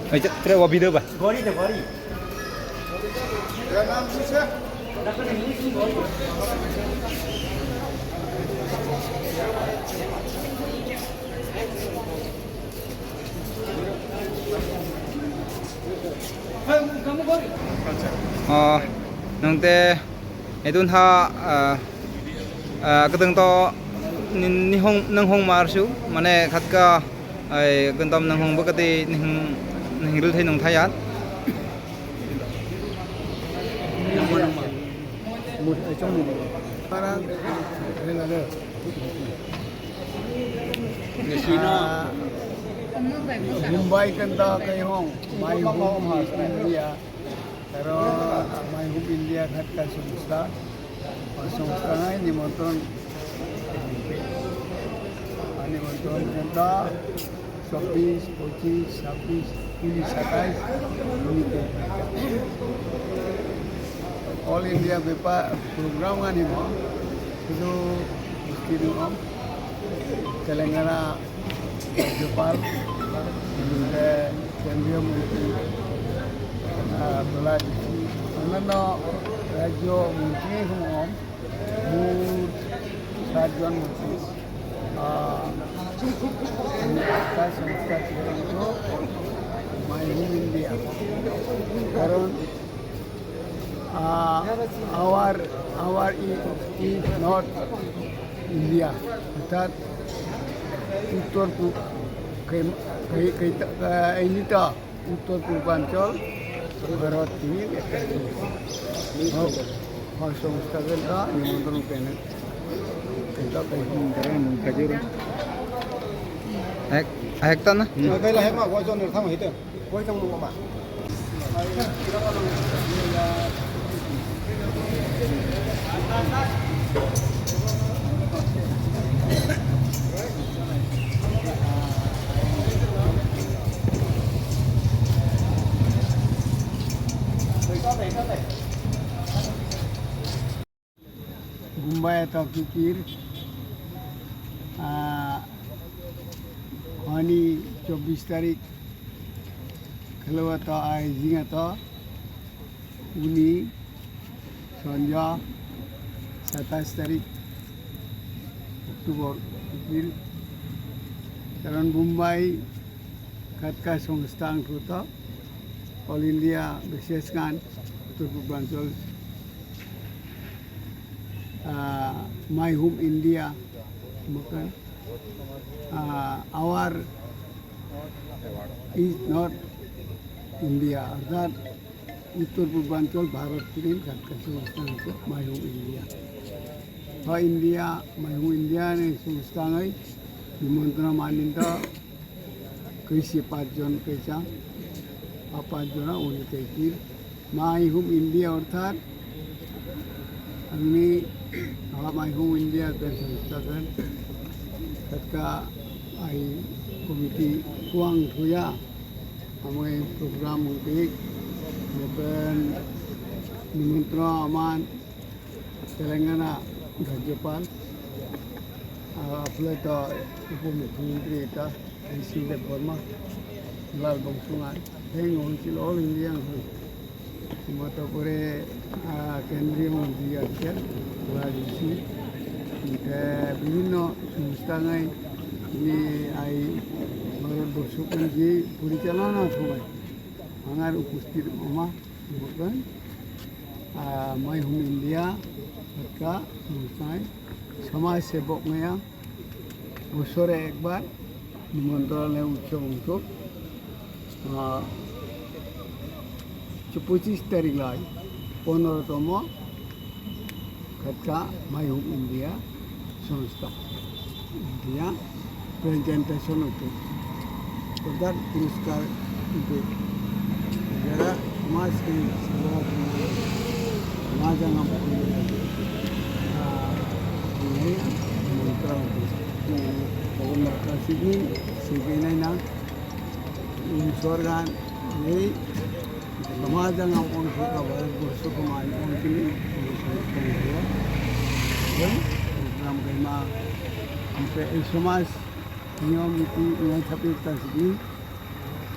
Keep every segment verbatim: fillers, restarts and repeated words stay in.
Aja, tre wa video ba. Oh, nung te edun ha, ah, ah, kadang to ni, ni hong, nung hong mar su, mane khat ka, ai, gandam nung hong bakati ning, ning ril thai nung thayat. Parang, Ah, Mumbai kan ta kai hong, My Home India. Pero My Home India khat ka songstha. O songstha nai nimantron. Nimantron kan ta. Chobbish, pochish, chhabbish, tris, satais, twenty. All India bepar program ani mo, itu mesti dong. Telangana Rajyapal, eh, Kendriya Mantri, eh, Prahlad Joshi, onnanno rajyo mantri hwnwi, moot satjon mantri. Ah, songstha, songstha, My Home India. Karon, ah, our, our is, is not India. Orthat uttor pu-, kai, kai, kai, eh, ini ta. Uttor Purbanchal Bharat ni ekta jinis. Hok, hok songstha ken ta nimantron kene. Kenta kai. Ek, ek ta na? Kaila hek ma, koi jon ni thang hite. Koi jon ni ma. Mumbai to kikir, ah, ani chobbish tarik khelo to ai jinga to. Uni sonjo satais tarik October, April. Karon Mumbai khat ka songstha wngthu to, All India bises khan Uttor Purbanchal, ah, My Home India, mokhe, ah, our is not India, orthat Uttor Purbanchal Bharat tinin khat ka songstha wngkha My Home India. O India, My Home India ni songstha wngwi nimantron maninto kaisa pach jon kaisa, a pach jona uni kaikir. My Home India orthat ani ha My Home India ka songstha kan khat ka ai committee kuang thuya. Amoi program wngkhe, mokhe nimantron aman Telangana Rajyapal, ah, aphle to Upomukhyamantri ta Rishi Debbarma, Lal Bongsunga, Heng Council All India wngkhe. Moto pore, ah, Kendriya Mantri ache, Lal Rishi, hingkhe bibhinno songstha ngai ni ai Bharat Borso ni je porichalona khlai. Ang ar upusthit wngma, bukan? Ah, Maihum India, Khatka, Mungtai, Samaj Sebok Maya, bosore ekbar, Nimontron le utsob wngkuk. Ah, pochis tarik lai, pondro tomo, Khatka, Maihum India, Samaj India presentation wngkuk. Order puraskar wngkuk. Jara samaj ni sebok, samaj ang, ah, ini mantra wngkuk. Pokok mereka sini, sini nai na, ini sorgan, ini Samaj ang ang on kha ka ba, borso kha mai on kini, borso kha mai on kini. Program kaima, ampe ei samaj niyom niti ngai thapi ta sidi.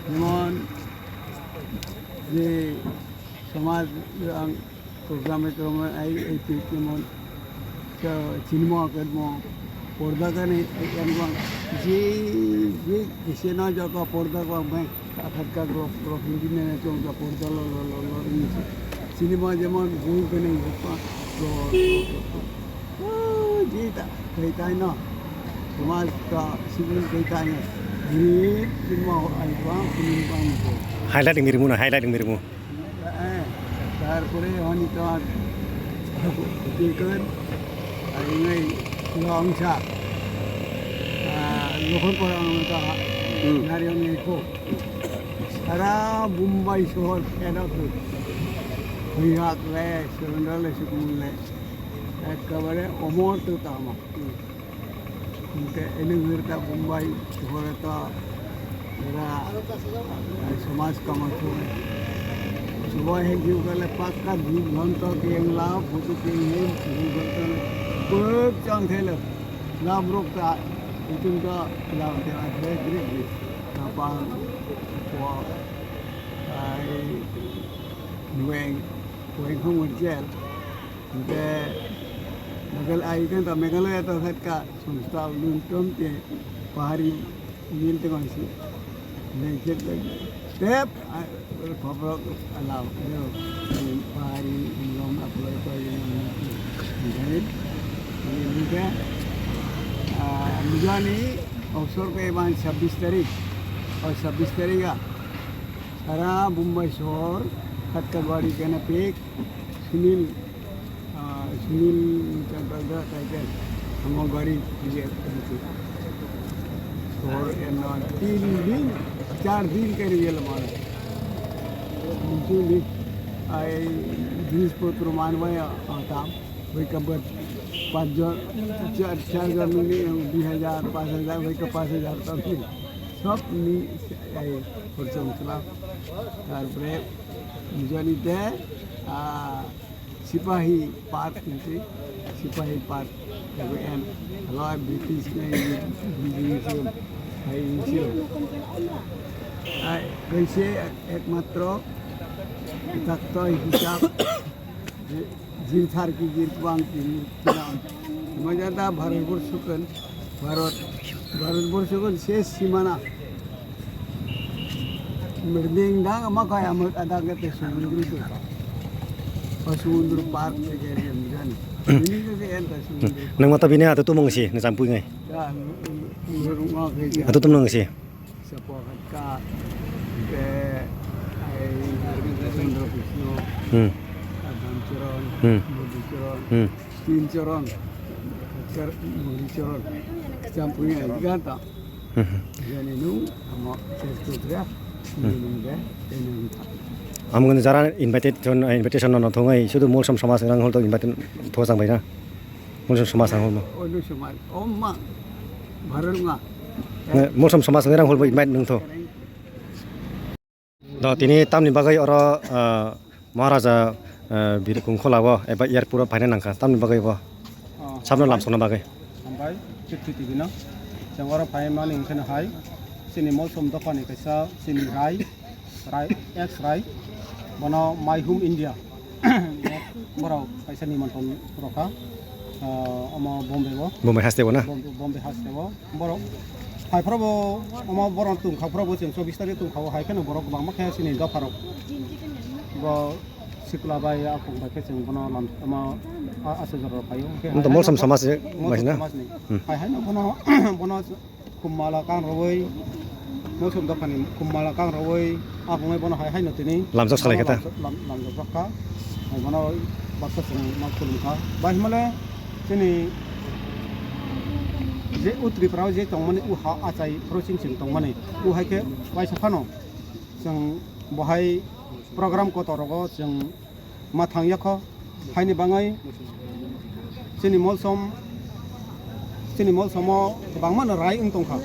Jemon je samaj ang program e program ai ei pi jemon Ka chinmo kadmo porda kani yang bang je je kise na jaka porda bang bang akhat ka group group hindi na chong ka porda lo lo lo lo ini chinmo jemon bui kani pa lo lo lo lo. Ah, je ta kai tai na samaj ka sibin kai tai na. Ini chinmo ai bang ini bang. Highlighting mirmu na, highlighting mirmu. Eh, tarpore honi to ar, ki kar, ar ingai longsa, ah, lokon pora ang ta, hmm, nari ang eko. Sara Mumbai sohor pheno tu. Bihak le, surendra le, sukun le. Ekkabare omor tu tama. Hingke ene wirta Mumbai, hore to era, eh, samaj kama tu. Subai hai jiu kale pakka di ghonta keng la, photo keng hem, jiu ghonta le, pek chang thele, lam rok ta, itum ta, lam te a the gri gri, napang, po, ai, nueng, nueng hong wirjel. Hingke Meghal-, ai, kan ta Meghalaya to khat ka songsta lungtom te pahari mil te kong si. Lengket lagi. Tep, ah, khobro alao, yo, pahari lom apply to yo, hingke, hingke, ah, mujani, oksor ke ban sabbish tarik, oh, sabbish tarik a, sara Mumbai sohor, khat ka gari kena pek, Sunil, ah, Sunil Chandra Tiger, amo gari ye, for, eh, no, tin din, char din ke liye lamana. Sunil, ai, জিনিসপত্র মানবায় আনতাম, ওই কাপড় পাঁচজন, চার, চারজন মিলে দুই হাজার, পাঁচ হাজার, ওই কাপড় পাঁচ হাজার টাকা। সব নি-, এই, খরচ করলাম। তারপরে দুজনিতে, আহ, Sipahi Park hinti, Sipahi Park, ego en, lo British na ini, ini sio, hai ini sio. Hai, kaise ekmatro, tak to hisab, jil thar ki jil bang ki, maja da Bharat Borsh kan, Bharat, Bharat Borsh kan ses simana. Merding dang ama kaya mut ada ke te sumundru tu. Pas sumundru park ke ke dia mujani. Ini ke ke enta sumundru. Nang mata bini atu tumung si, na sampui ngai. Ya, rumah ke dia. Atu tumung si. Sepo ka ke ai Chandra Krishna. Hmm. Adam Charan, hmm, Madhu Charan. Hmm. Tin choron, char, mori choron, champui ai ganta. Mhm. Yani nu, amo, ses tu tria, hmm, ini de, ini. Amo jara invited, invitation no thongai, sudu Molsom Samaj rang hol to invited thosang bai na. Molsom Samaj rang hol mo. Onu Samaj, omma, bharang ma. Ne, Molsom Samaj rang hol bo invite nung tho. Do tini tamni bagwi oro, ah, Maharaja, ah, Bir Kongkhola o eba airport o phaina nangkha, tamni bagwi bo. Oh, sabno hambai. Lamsokna bagwi. Hambai, Kirti T V no. Chwng oro phaimani hwnkhe no hai, chini Molsom dophani kaisa chini rai, rai, ex rai, bono Maihum India. Borok kaisa nimonton rokha, ah, omo Bombay o. Bombay haste o na? Bombay, Bombay haste o. Borok hai phoro bo omo borok tongkha phoro bo chwng chobbish tarik tongkha o hai kheno borok kwbangma khe chini dopha rok bo Sikla bai a kok bai khe chwng bono lam ama a-, aswk jora rok phaio. Hwnkhe Wng to hai Molsom haino samaj se, Molsom baisna? Samaj ni. Hmm. Hai haino bono, bono Khumala kang rwui, Molsom dophani Khumala kang rwui, aboni bono hai haino tini lamjak salai khe ta? Lamjak, lam-, lamjak kha. Hai bono baksa chwng ma khulum kha. Bai himale chini je u Tripura o je tongmani u ha achai processing chwng tongmani u hai khe waisa phano chwng bo hai program kotor rogo chwng ma thang ya kho, haini bangwi chini Molsom, chini Molsomo kwbangma no rai wng tong kha,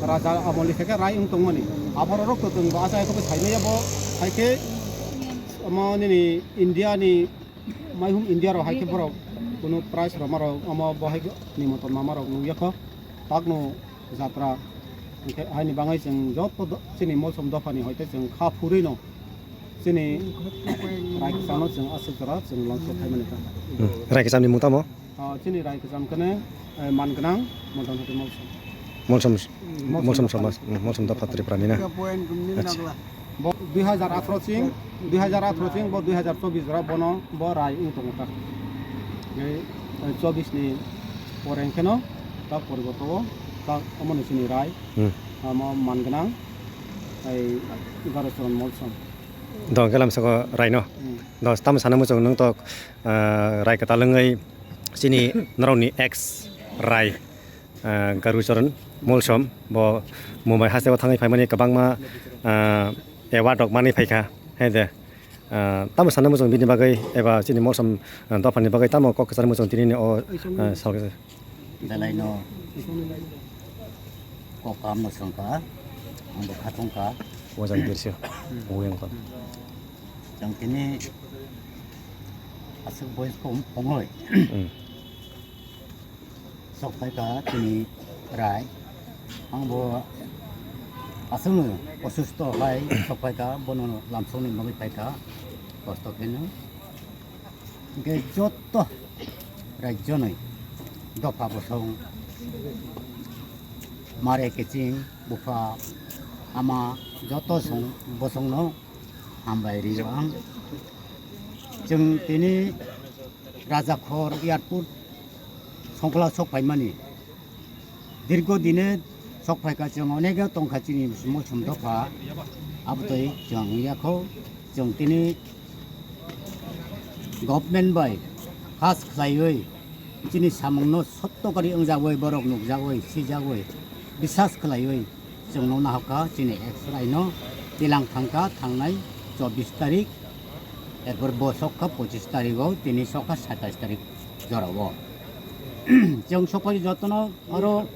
raja amolni theke rai wng tongmani. Apharo rok to chwng bo achai khe bo saimaya bo, hai khe omo nini India ni maihum India rok hai khe borok kunu prize rok ma rok omo bo hai nimantron ma ma rok nung ya kho, tak no jatra. Hwnkhe haini bangwi chwng joto do-, chini Molsom dophani hoite chwng kha phurwino chini rai kwchangno chwng aswk jora chwng launch khaimani kha. Hmm. Rai kwchangni mung tamo? Ah, chini rai kwchang khe, eh, man gwnang Modon Hoti Molsom. Molsom, Molsom Molsom dopha. Samaj, hmm, Molsom dopha Tripura ni na. Acha. Bo dui hajar atharo ching, dui hajar atharo ching, bo dui hajar chobbish jora bono bo rai wng tongo ta. Tei, eh, chobbish ni pore hwnkhe no ta poriborto o ta omo ni chini rai. Hmm. Amo man gwnang, tei Garochoron Molsom. Dong kelam soko rai no. Hmm. Dos tam sana muchung nung tok, ah, rai kwtal wngwi chini norokni ex rai, ah, Garochoron Molsom bo Mumbai hasteo thangwi phaimani kwbangma, ah, award rok manwi phaikha, hai de. Ah, tamo sana muchung bini bagwi eba chini Molsom, ah, dophani bagwi tamo kok kwchar muchung tini o, ah, salkhe. Belai no kok kaham no songkha, ang bo khatung kha. Wajan birse, uyang kha. Chwng tini aswk boyes kom, komoi. Hmm. Sok phaikha chini rai. Ang bo aswkno osusto hai sok phaikha, bono lamsokni bagwi phaikha, kosto kheno. Hwnkhe joto rajyoni dopha bosong, mare kiching, bupha, ama joto song bosongno hambai rio ang. Chwng tini Rajakhor Airport songkla sok phaimani. Dirgo dine sok phaikha chwng, onegyo tongkha chini Molsom dopha. Abotwi chwng wngya kho, chwng tini government bai khas khlaiwi chini samungno sotto kari wngjagwi, borok nukjagwi, sijagwi, bisas khlaiwi chwngno nahokkha chini ex rai no tilang thangkha thangnai chobbish tarik, erpor bo sokha pochish tarigo, tini sokha satais tarik jorao. Chwng sokphai jotono oro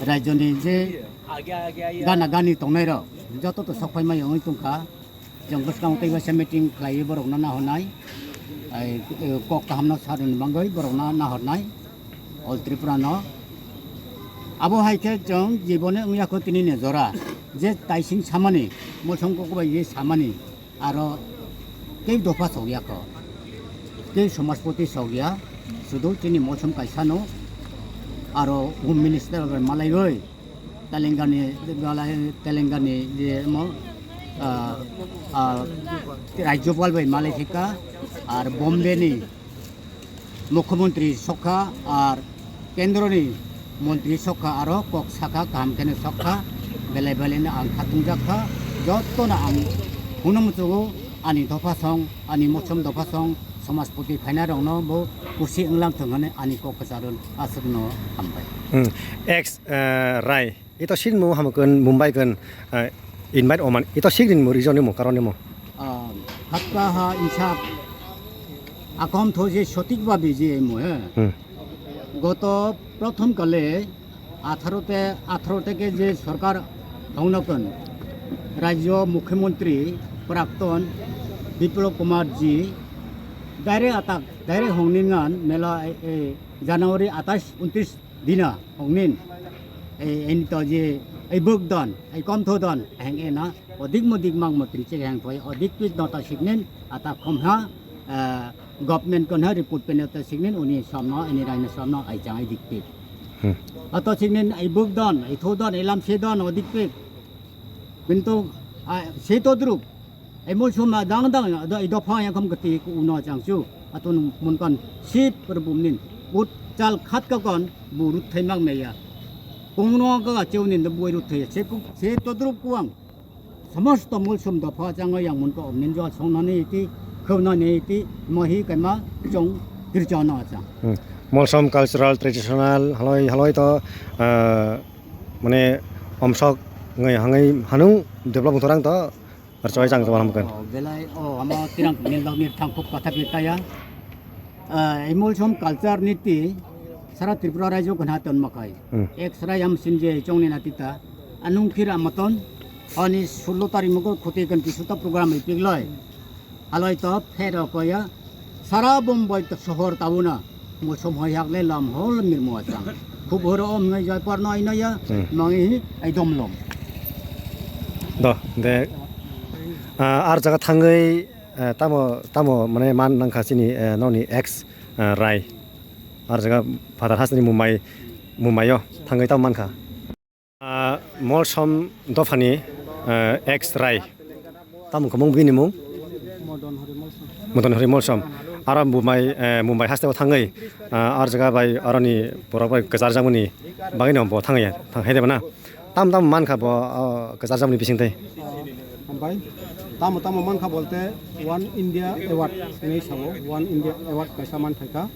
rajyoni je gana gani tongnai rok joto to sokphai mai wngwi tongkha. Chwng bwskango tei waisa meeting khlaiwi borokno nahornai, ai, eh, kok kahamno sarwni bagwi borokno nahornai, all Tripura no. Abo hai khe chwng jibone wngya kho tini ni jora, je taising samani, Molsom kok bai je samani, aro tei dopha sokya kho, tei somajpoti sokya, sudu chini Molsom kaisa no, aro Home Minister bai malaiwi, Telengani, Telengani je mo, ah, ah, Rajyopal bai malai thika, ar Bombay ni Mukhyamantri sokha, ar Kendro ni Montri sokha, aro kok sakha, kaham khe no sokha, belai belai no ang khatung jak kha, joto no ang hwnwi muchungo, ani dopha song, ani Molsom dopha song, somajpoti khainai rok no bo kusi wnglang thung hwnwi ani kok kwcharo aswk no hambai. Hmm. Ex, eh, Rai. Ito sin mo hamukun Mumbai kun, eh, invite oman. Ito sigrin mo region mo karon mo. Ah, hakka ha insap akom tho je sotik ba biji mo he. Hmm. Goto prothom kale atharo te, atharo te ke je sorkar hongno kun rajyo mukhyamantri prakton Biplab Kumar ji direct atak, direct hongningan mela, eh, eh, January atais untris dina hongnin, ei, eini to je, ei buk don, ei komtho don, heng ena, odik modik mang motri che heng thoi, odik pit nota siknin, ata khom ha, eh, government kon ha report pene ta siknin, uni somno, ini raina somno, ai chang ai dik pit. Hmm. Ato siknin, ei buk don, ei tho don, ei lam se don, odik pit. Kintu, ah, se to drup. Emol soma dang dang da ido phang yang kam kati ku uno chang chu. Atun mun kan sip per bum nin. Ut chal khat ka kon bu rut thai mak meya. Kongno ka ga cheu nin da buai rut thai. Se ku, se to drup kuang. Samosto mol som da pha chang yang mun ka om nin jo song na ni ti, khau na ni ti, mo hi kai ma chong tir cha na chang. Hmm. Molsom cultural traditional haloi haloi to, ah, mane omsok ngai hangai hanung develop thorang to. Ar choi chang chwng hamkon. Oh, belai, oh, amo tirang nil lok nil thang khup kotha pi kaya. Ah, emol som culture niti sara Tripura rajyo kana ton makai. Hmm. Ek sara yam sinje chongni natita. Anung khir amaton. Ani sullo tari mukul khuti kan kisuta program ipikloi. Haloi to phero koya. Sara Bombay to sohor tabuna. Mosom hoi hak le lam hol mir mo chang. Khub horo om ngai jai par noi noi ya. Hmm. Mangi ai dom lom. Do, de, ah, ar jaga thangwi, eh, tamo, tamo mane man nangkha chini, eh, noni ex, eh, Rai. Ar jaga Father Hasni Mumbai, Mumbai o thangwi tamo mankha. Ah, Molsom dophani, eh, ex Rai. Tamo wngkha mung bini mung? Modon Hori Molsom. Modon Hori Molsom. Aro Mumbai, eh, Mumbai haste o thangwi, ah, ar jaga bai aroni borok bai kwchar jakmani bagwi no bo thangwi thang hai de bana. Tam tam mankha bo, oh, kwchar jakmani bising tei. Hambai. Tamo tamo mankha bolte One India Award hinwi sao. One India Award kaisa manphaikha.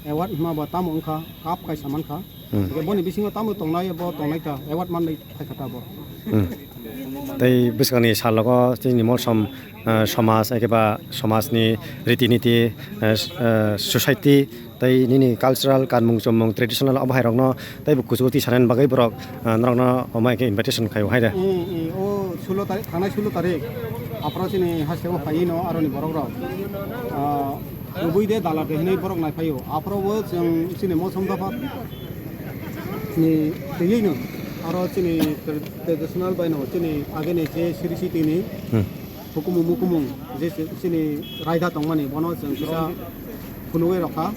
Award hwnba bo tamo wngkha, cup kaisa mankha. Hmm. Hingke boni bisingo tamo tongnai, bo tongnai ta, award manlai phaikha ta bo. Hmm. Tei bwskangni salogo chini Molsom, eh, somaj, ekeba somajni riti niti, eh, s-, eh, society, tei nini cultural kanmung chomung traditional obo hai rokno tei bo kuchugo tisanani bagwi borok, eh, norokno omo hai khe invitation khai o hai de. Hmm, hmm. O sulo tarik, thangnai sulo tarik, aphro chini hasteo phaiwi no aroni borok rok. Ah, Kubui de dala de hinwi borok nai phaio. Aphro bo chwng chini Molsom dopha ni twiwi no. Aro chini tra-, traditional bai no chini ageni je siri siti ni Hmm. hukumu mukumu je si-, chini raida tongmani bono chwng kisa phunugwi rokha.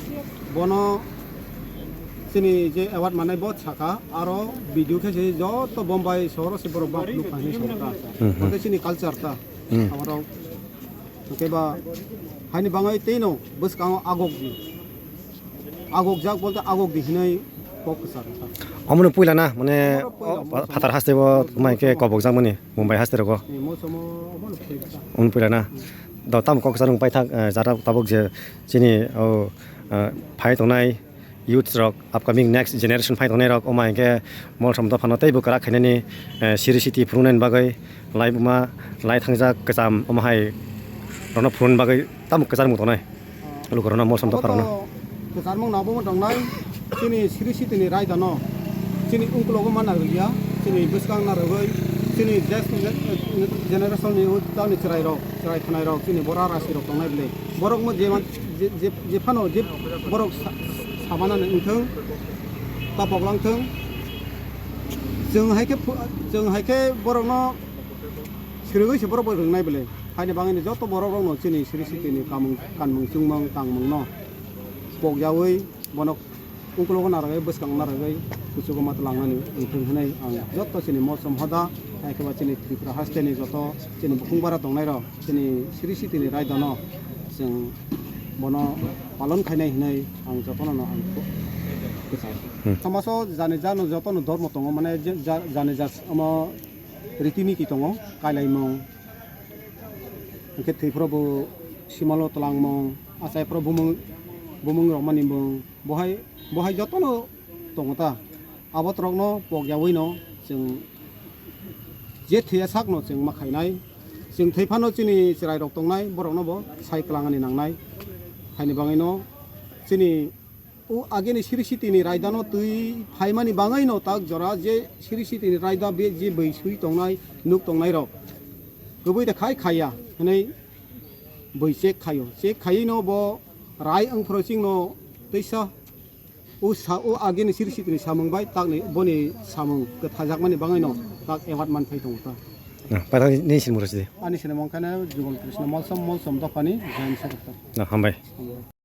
Bono chini je award manai bo sakha. Aro video khe se joto Bombay sohoro se borok bak nuk hinwi sakha. Hmm, hmm. Bo khe chini culture ta. Hmm. Aborok Hwnkhe ba haini bangwi teino bwskango agokdi. Agokjak bolte agokdi hinwi kok kwchar wngkha. Omono puila na, mane, omono puila, o, Molsom. Phatar haste bo mai khe kobokjakmani Mumbai haste rogo. Ni Molsomo omono puila. Omono puila na. Hmm. Do tamo kok kwchar wng paithak, eh, jara tabuk je chini, o, eh, phai tongnai youths rok, upcoming next generation phai tongnai rok, omo hai khe Molsom dophano teibo kwrak khainani, eh, siri siti phunuknani bagwi laibuma lai thangjak kwcham omo hai rokno phunuknani bagwi tamo kwcharmung tongnai. Lukurokno Molsom dopharokno. Kwcharmung nabo tongnai, chini siri sitini raidano, chini ungkulogo mana rwya, chini bwskang na rwgwi, chini next generation ni o tamni chwrairok, chwrai khwnairok, chini bora rasirok tongnai bwle. Borok mo je man-, je, je, je phano je borok sa-, samanani wngthung, tapok langthung. Chwng hai khe phu-, chwng hai khe borokno swrwgwi se borok bai rwngnai bwle. Haini bagwino joto borok rokno chini siri sitini kamung, kanmung chungmung tangmungno pokjawi bono Ungkulogo narwgwi, bwskango narwgwi, kuchugo ma twlangnani wngthung hwnwi ang joto chini Molsom hoda, hai khe ba chini Tripura hasteni joto chini bukhung bara tongnairok, chini siri sitini raidano chwng bono palon khainai hwnwi ang jotono no ang kwchai. Hmm. Samajo jani jano jotono dhormo tongo, mane je ja-, jani jas omo riti niti tongo, kailaimung, hwnkhe thwiphuru bo simalo twlangmung, achaiphuru bumung, bumung rokmani mung, Bohai, bohai jotono tongo ta. Abo torokno pokyaui no chwng je thwiya sakno chwng ma khainai. Chwng thwi phano chini chwrairok tongnai, borokno bo sai kwlangani nangnai. Haini bagwino chini o ageni siri sitini raidano twi phaimani bagwino tak jora je siri sitini raida be je bai sui tongnai, nuk tongnairok kwbui de khai khaiya hwnwi bui check khaio. Check khaiwi no bo rai wngphuru chwngno twisa o sa, o agini siri sitini samung bai takni boni samung kwthajakmani bagwino tak award man phai tongo ta. Ah, paithak ni sinimung rwchidi. Ani sinimung khana Jugal Krishna Molsom, Molsom dophani Joint Secretary. Ah, hambai. Hambai.